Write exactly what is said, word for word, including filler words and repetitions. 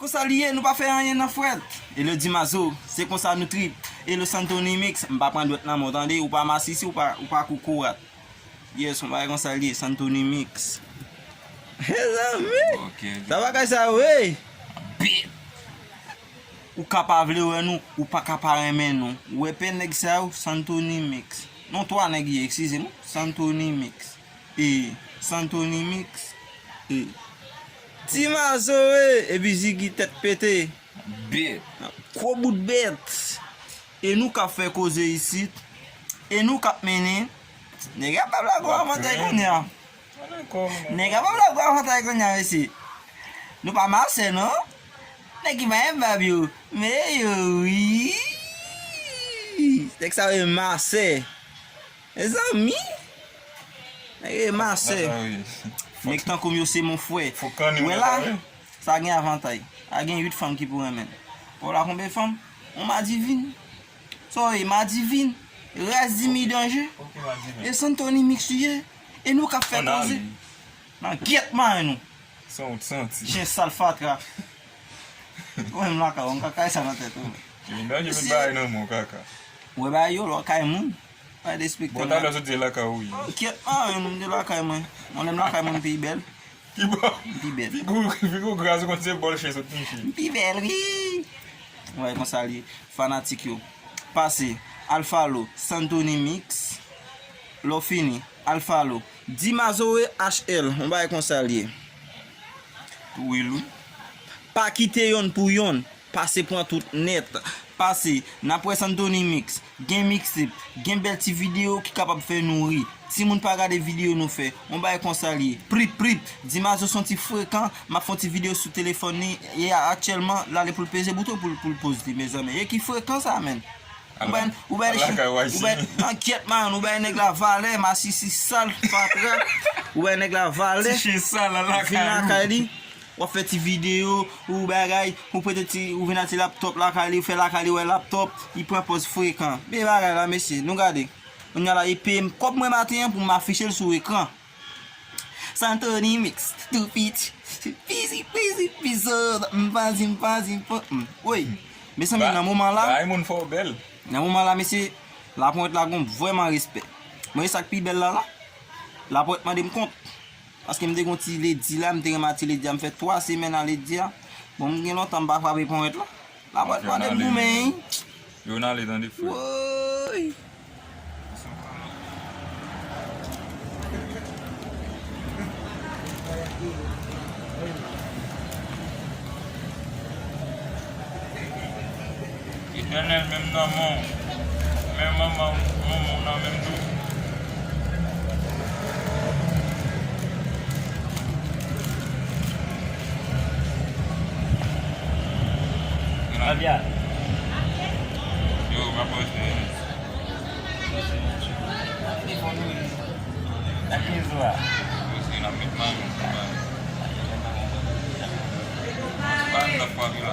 Sa l ye, nou pa fè anyen nan frèt. E le Dimazo, se konsa nou trip. E le Santoni Mix, m pa pran dwèt nan men w, tande, ou pa masisi, ou pa, ou pa koukourat. Yes, yon bagay konsa l ye, Santoni Mix. Mezanmi! Ok, ok. Sa bagay sa, wi! Bit! Ou ka pa vle wè nou, ou pa ka pa renmen nou. Ou wè pè nèg sa yo, Santoni Mix. Non, twa nèg ye, eskize m, Santoni Mix. E, Santoni Mix. E. Ti Mazo, e, epi Ziggy tèt pete. Bèt. Gwo bout bèt. E nou k ap fè koze isit. E nou k ap mennen. Nèg ap ba blago avantay kounye a. Nèg ap ba blago avantay kounye a, mesye. Nou pa masè, non? Nèg ki pa gen bab yo. Men yo, wi. Nèg sa yo masè. Mezanmi. Nèg yo masè. Nèg tankou m yo se mon frè. Ou wè la? Sa gen avantay. A gen uit fanm ki pou renmen l. Ou la konbyen fanm? On madivin. Sa w ye, madivin? Rès di mi danje. E Santoni Mix li ye. E nou k ap fè koze. Nan gyèt mare nou. San w t santi. Chen sal fatra. Ou menm lakay ou, m ka kay sa nan tèt ou. Li danje met bagay nan men w, kaka. Ou wè bagay yo, lè w kay moun. Pa despekte. Bon, talè sot di lakay ou ye. Kyèt, ah, m te lakay mwen. Mwen, lè m lakay mwen, m pi bèl. Ki bò? M pi bèl. Figo, figo gras, ou konn se bòl chen sot touche. M pi bèl, wi. Wè, konsa li. Fanatik yo. Pase. Alphalo, Santoni Mix. Lè w fini. Alphalo. Dimazoe H L. Yon bagay konsa li ye. Tou wi, wi. Pa kite yonn pou yonn. Pase pran tout nèt. Pase, n ap wè Santoni Mix, gen mixtape, gen bèl ti videyo ki kapab fè nou ri. Timoun pa gade videyo nou fè. On bagay konsa li ye. Prip, prip. Dimazo se on ti frekan. M ap fè on ti videyo sou telefòn li. E aktyèlman, l ale pou l peze bouton pou l, pou l poze li, mezanmi. E ki frekan sa, menn? Ou bay, ou bay, ou bay, ankyèt, man, ou bay nèg la valè, masisi sal, fatra. Ou bay nèg la valè. Ti chen sal, al lakay ou. Vin lakay li. W ap fè ti videyo, ou bagay, ou prete ti, ou vin ak ti laptòp lakay li, ou fè lakay li wè laptòp, li pran pòz frekan. Men bagay la, mesye, nou gade. Kounye a la, e peye m kòb mwen maten an pou m afiche l sou ekran. Santoni Mix, tou piti, piti, piti, pizo, m pa di, m pa di, m pa, m. Woy, mezanmi, nan moman la, bagay moun fè w bèl. Nan moman la, mesye, Laponyèt la gon vrèman respè. Mwen, e sa k pi bèl la, la. Laponyèt mande m kont. Paske m te gon ti ledi la, m te renmen ti ledi a, m fè twa semèn a ledi a. Bon, m gen lontan m pa frape ponyèt la. Laponyèt pa de goumen. Yo n ale tande frè. Woy. Etènèl, menm nan men w, men manman, manman w nan men m tou. Yo, m ap wè se Telefòn ou ye? Nan kenz ou a? Yo, se nan met manman, se pa, se pa nan frape la.